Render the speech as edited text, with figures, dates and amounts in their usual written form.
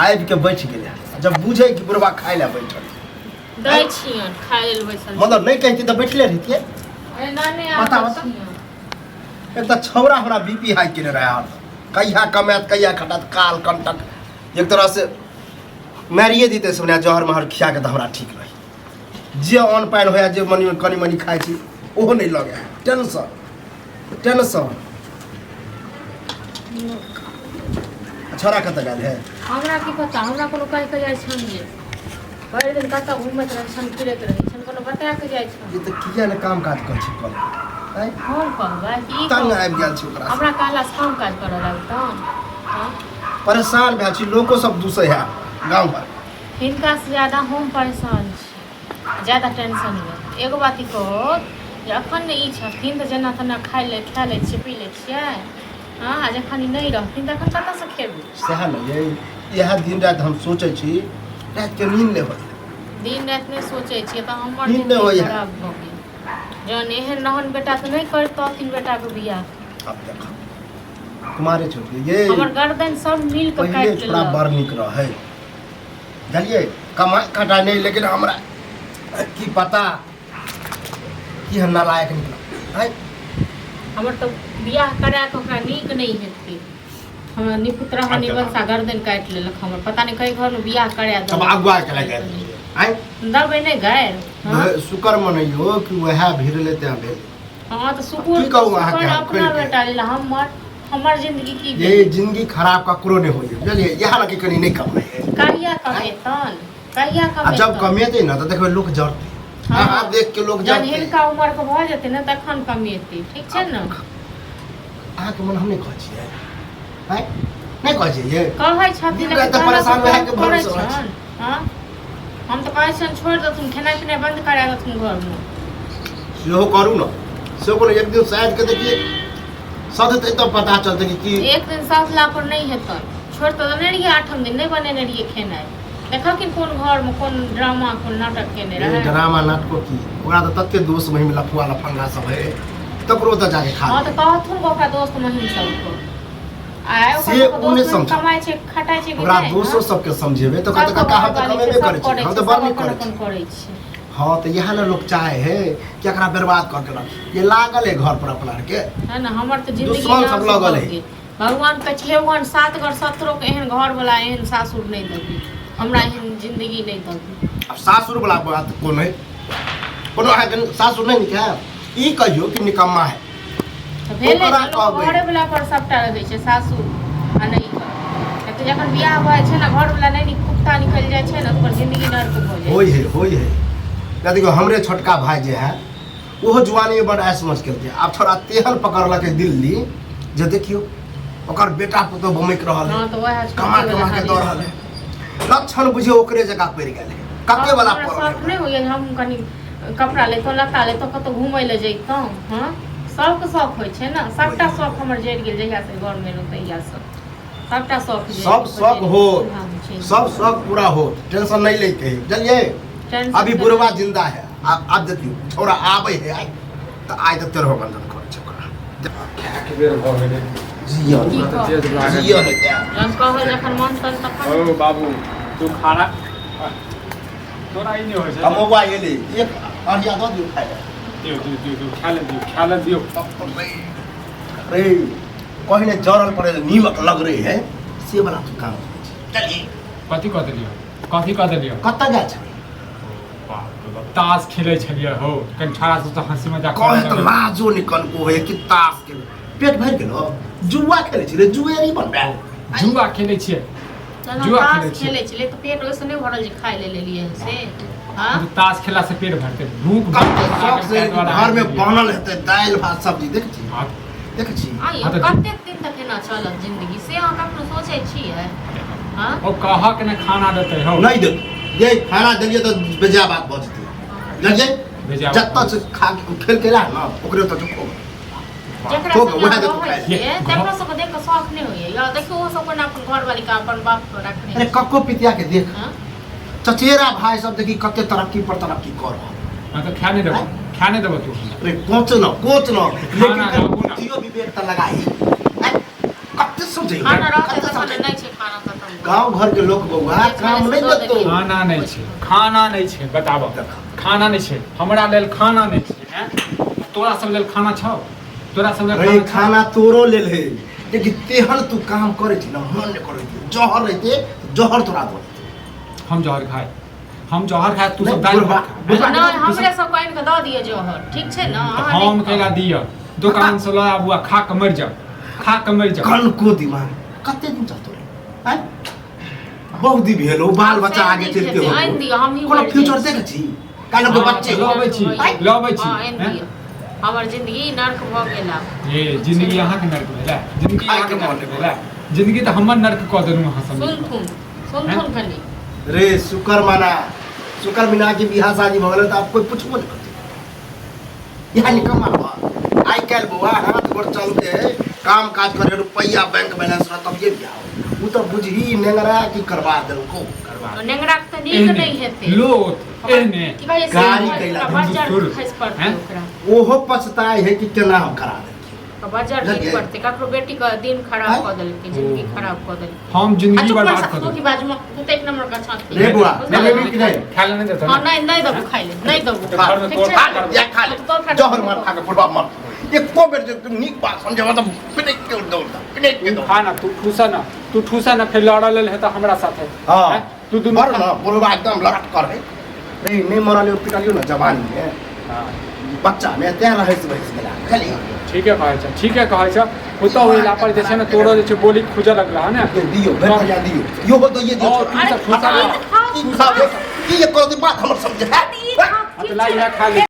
आबि के बैठ गेलै जब बुझै कि बुढ़बा खाय लए बैठल दै छियन खाय लेल बैसल मतलब नहि कहिती तऽ बैठले रहितियै अरे नाने बता, आबै बता। छियन एक तऽ छौड़ा हमरा बीपी हाई केने रहै हरदम कहिया कमायत कहिया खटात काल कंटक एक तरह से मारिए दितै सुने जहर महर खिया के तऽ हमरा ठीक रही जे अन्न पानि होया जे मनी कनि मनि खाइ छी ओहो नहि लगे है टेंशन टेंशन छोड़ा कतऽ गेल है हमरा की पता हमरा कोनो कहि के जाइ छन जे भरि दिन कतऽ घूमैत रहै छन फिरैत रहै छन कोनो बता के जाइ छन ये तऽ किया ने काम काज कर छै कल आँय? हम कहबै कि ई तंग कहबै? आबि गेल छै ओकरा हमरा कहला से काम काज करऽ लगतौ हँ परेशान भए छी लोको सब दूसै है गाँव घर हिनका से ज्यादा हम परेशान छी ज्यादा टेंशनमे एगो बात ई कहू जे एखन ने ई छथिन तऽ जेना तेना खाइ ले खा लै छियै पी लै छियै हँ आ जखन ई नहि रहथिन तखन कतऽसँ खेबै सएह ने ये इएह दिन राति हम सोचै छी रातिके नींद नहि होइए दिन राति नहि सोचै छियै तऽ हमर नींद नहि जिन्दगी होइए। खराब भऽ गेल जहन एहन रहन बेटा तऽ नहि करितथिन बेटाके बियाह आब देख कुमारे छोट ये हमर गर्दन सब मिल कऽ पहिले काटि छोड़ा लेलक बड़ नीक रहै बुझलियै कमाइ खटाइ नहि लेकिन हमरा की पता की हम नालायक निकल आँय हमर तऽ बियाह करा कऽ ओकरा नीक नहि हेतै हमरा निपुत रहा निबंसा गर्दन काटि लेलक हमर पता नहि कई घरमे बियाह करा तब देलक अगुआ के लगा आँय दबै नहि गारि हँ शुक्र मनैयो कि वएह भिड़लै तेँ भेल हँ तऽ सुकुर की कहू अहाँके सुकुर हम अपना खोलि के? बेटा लेल हमर हमर जिंदगी की ये भेल जिंदगी खराब ककरो नहि होइए बुझलियै इएह लऽ के कनि नहि कमाइ है कहिया कमेतन कहिया आ जब कमेतन कमेतै ने तऽ देखबै लोक जरतै हँ। अहाँ देख के लोक जहन जरतै हिनका उमर के भऽ जेतै ने तखन कमेतै ठीक छै ने अहाँके मन हम नहि कहै छियै आँय नहि कहै छियै ये कहै छथिन दिन लेकिन राति तऽ कहला परेशान पर भए के करै भरोसे रहै छन हँ हम तऽ कहै छियनि छोड़ि देथुन खेनाइ पिनाइ बन्द करा देथुन घरमे सेहो करू ने सेहो कोनो एक दिन साइज के देखिए सधतै तब पता चलतै कि की एक दिन सासला पर नहि हेतनि छोड़ि तऽ देने रहियै आठम दिन नहि बनेने रहियै खेनाइ देखलखिन कोन घरमे कोन ड्रामा कोन नाटक केने ए, रहै ड्रामा नाटको की ओकरा तऽ तते दोस्त महिम लफुआ लफंगा सब है तकरो तऽ जाके खा हँ तऽ कहथुन ओकरा दोस्त महिम सबके आय ओकर से सबके ओ नहि दोस्त महिम समझ। कमाइ छै खटाइ छै कि ओकरा नहि दोस्तो हँ? सबके समझेबै तऽ कहतै सबके काका हम तऽ घरवाली कमेबे छै, सब करै छी करै हम छै, तऽ बड़ सब नीक अपन करै अपन छी करै छै हँ तऽ इएह ने लोक चाहे है कि एकरा बर्बाद कऽ के रखी ये लागल है घर पर अपना आरके है ना हमर तऽ जिंदगी दुश्मन सब नाश लगल भऽ है। गेल भगवान कहै छै हे भगवान सात घर सत्तरो के एहन घर वाला एहन सासुर नहि देबी हमरा एहन जिंदगी नहि देबी आब सासुर वाला बात कोन है कोनो अहाँके सासुर नहि नीक है ई कहियौ कि निकम्मा है तऽ भेलै ओकरा ने लोक कहबै। घरे वाला पर सबटा रहै छै सासुर आ नहि तऽ तऽ जखन बियाह भऽ जाइ छै ने घर वाला नहि नीक कुत्ता निकलि जाइ छै ने तऽ ओकर जिंदगी नर्क भऽ जाइ छै होइ है होइ है या देखियौ हमरे छोटका भाई जे है ओहो जुआनीमे बड़ ऐश मौज केलकै आब छोड़ा तेहन पकड़लकै दिल्ली जे देखियौ ओकर बेटा पुतोह बमकि रहल है हँ तऽ वएह कमा छोटके कमा वाला के हाल दऽ रहल है लक्षण बुझियौ ओकरे जकाँ पड़ि गेल है कते वाला हमरा पड़ल शौक है नहि होइए जे हम कनि कपड़ा लैतहुँ लत्ता लैतहुँ कतहु घुमय लए जैतहुँ हँ सबके शौक होइ छै ने सबटा शौक हमर जरि गेल जहियासँ घरमे एलहुँ तहियासँ सबटा शौक जरि सब गेल। शौक हो हाँ, छै। सब शौक पूरा हो टेंशन नहीं लेके है बुझलियै टेंशन अभी तऽ बुढ़वा नहि। जिंदा है आब आब देखियौ छोड़ा आबै है आइ तऽ आइ तऽ तेरहो बंधन करै छै ओकरा खायके बेर भऽ गेलै जियऽ की तऽ कहब? तेज लागल जियऽ नहि देब। जहन कहबै जखन मन तन तखन ओ बाबू तू खाना तोरा ई नहि होइ छै कमौआ एलै एक अढ़िया दऽ दियौ खाइ लए दियौ दियौ दियौ दियौ खाय लए दियौ खाय लए दियौ रे पहिने जरल पड़े नीमक लग रही है से वाला तू काम करै छै चलिए कथी कऽ देलियौ कथी कऽ देलियौ कतऽ जाइ छै बाप रे बाप, ताश खेलै छलियै हो कनि छाड़ा सब तऽ हँसी मजाक कहे तऽ लाजो निकल को है कि ताश के पेट भरि गेलो जुआ खेलै छी रे जुएरी बनबै जुआ खेलै छियै जहन जुआ ताश खेलै छियै। खेलै छलियै तऽ पेट ओहिसँ नहि भरल जे खाय लए लेलियै से हँ तऽ ताश खेलला से पेट भरतै भूख कते शौक से घर में बनल हेतै दालि भात सब्जी देख छी हाँ, देख छी आँय हाँ तऽ- कतेक दिन तक एना चलत जिंदगी से अहाँ कखनो सोचै छियै हँ ओ कहक ने खाना देतै हौ नहि देत ये खाना देलियै तऽ बेजा बात भऽ जेतै बुझलियै बेजा बात जतऽ से खा खेल के ला ने ओकरे ओतऽ से खोब जकरा ठोक, संगे उएह अहाँ देखू रहै खाइ। छियै तकरो सबके देख कऽ शौक नहि होइए यौ देखियौ ओहो सब कोना अपन घरवाली के अपन बाप के रखने अरे छै कक्को पितिया के देख हँ? चचेरा भाई सब देखी कते तरक्की पर तरक्की कर रहल हाँ तऽ खा नहि देबो खा नहि देबो तू हमरा अरे कोच न कोच न लेकिन खाना खाबू ना। बुद्धियो विवेक तऽ लगाही आँय? कते कते समझै खाना रहतै कते तखन समझै नहि छै खाना खतम। गांव घर के लोक बौआ काम नहि देतौ। खाना नहि छै, खाना नहि छै, बताबऽ। देख। खाना नहि छै हमरा लेल, खाना नहि छै। हैं, तोरा सब लेल खाना छौ? तोरा सब लेल रे खाना छौ? खाना तोरो लेल है, लेकिन तेहन तू काम करै छी ना, मन नहि करै छै। जहर रहिते जहर तोरा दऽ देतै। हम जहर खाय, हम जहर खाय, तू नहि, सब दालि बुढ़बा- भात खा। बुढ़बा- नहि, हमरे सब आनि कऽ दऽ दिअ जहर, ठीक छै ने? अहाँ हम नहि कैला दिअ? दोकान से लऽ आबू आ खा कऽ मरि जाउ, खा कऽ मरि जाउ। कनको दिमाग कते दिन चलतो रे? आँय? बहुत दिन भेल हो, बाल बच्चा आगे चलते हो, आनि दिअ, हमही कोनो मरि फ्यूचर जाइ छी। देख छी, काल्हि हाँ, बच्चे हो। लबै छी, लबै छी, हाँ, आनि हैं? दिअ। हमर जिंदगी नर्क भऽ गेल आब। ये जिंदगी अहाँके नर्क भेलै? जिंदगी खायके अहाँके मन नर्क भेलै? जिंदगी तऽ हमर नर्क कऽ देलहुँ अहाँ सब। सुनथुन, सुनथुन कनि। रे शुक्र मना, शुक्र बिना के बियाह शादी भऽ गेलै तऽ आब कोइ पुछबो नहि करतै। इएह निकम्मा भऽ आइ काल्हि बौआ हाथ गोर चलते, काम काज करे, रुपैआ बैंक बैलेंस रह तभिए बियाह हो। ओ तऽ बुझही नेंगरा की करबा देलको। करबा नेंगरा के तऽ नीक नहि हेतै। लोथ एहने की कहै छै, गाड़ी ओकरा कैला बज्जर सुर, खसि पड़तै। हैं? ओकरा ओहो पछताए है कि केना हम करा देलकै। बज्जर गिर बुझलियै? पड़तै। ककरो बेटी के दिन खराब आँय? कऽ देलकै, जिंदगी खराब कऽ देलकै। हम आ जिंदगी चुप बर्बाद कर, कऽ तू की देलहुँ। बाजू, तू तऽ एक नंबर का छथि। रे बौआ, बुझलियै? नहि लेबही कि नहि? खाय लए नहि देतौ? हँ, ने नहि, नहि देबो खाइ ले, नहि देबो। तऽ घरमे ठीक तोड़ छै? खा ले, या खा ले। तोड़ फाड़। जहर मार खा के बुढ़बा मर। एको बेर जे तू नीक बात समझेबा तऽ पिटैक के दौड़ दा, पिटैक के तू दौड़। खा ना, तू ठूसा ना, तू ठूसा ना, फेर लड़ऽ लेल हेतऽ हमरा साथे। हाँ। हैं? तू दुनू मर ना, बुढ़बा एकदम लड़ट कर है रे। नहि मरलियो पिटलियो ना जवानी में, हाँ, बच्चा में, तें रहैस बहस गेला खाली। ठीके कहै छ, ठीके कहै छ। पुतहु होइला पर जे छै ने तोरो जे छै बोली खुजऽ लगला है ने। दियो भरि थरिया दियो, यो हो दैये दियो। और तू अरे सब ठूसा ई ना। तऽ खाउ, की खाबे की? ये करो बात हमर समझे। ई खाउ, हाँ, तऽ ला इएह खा ले।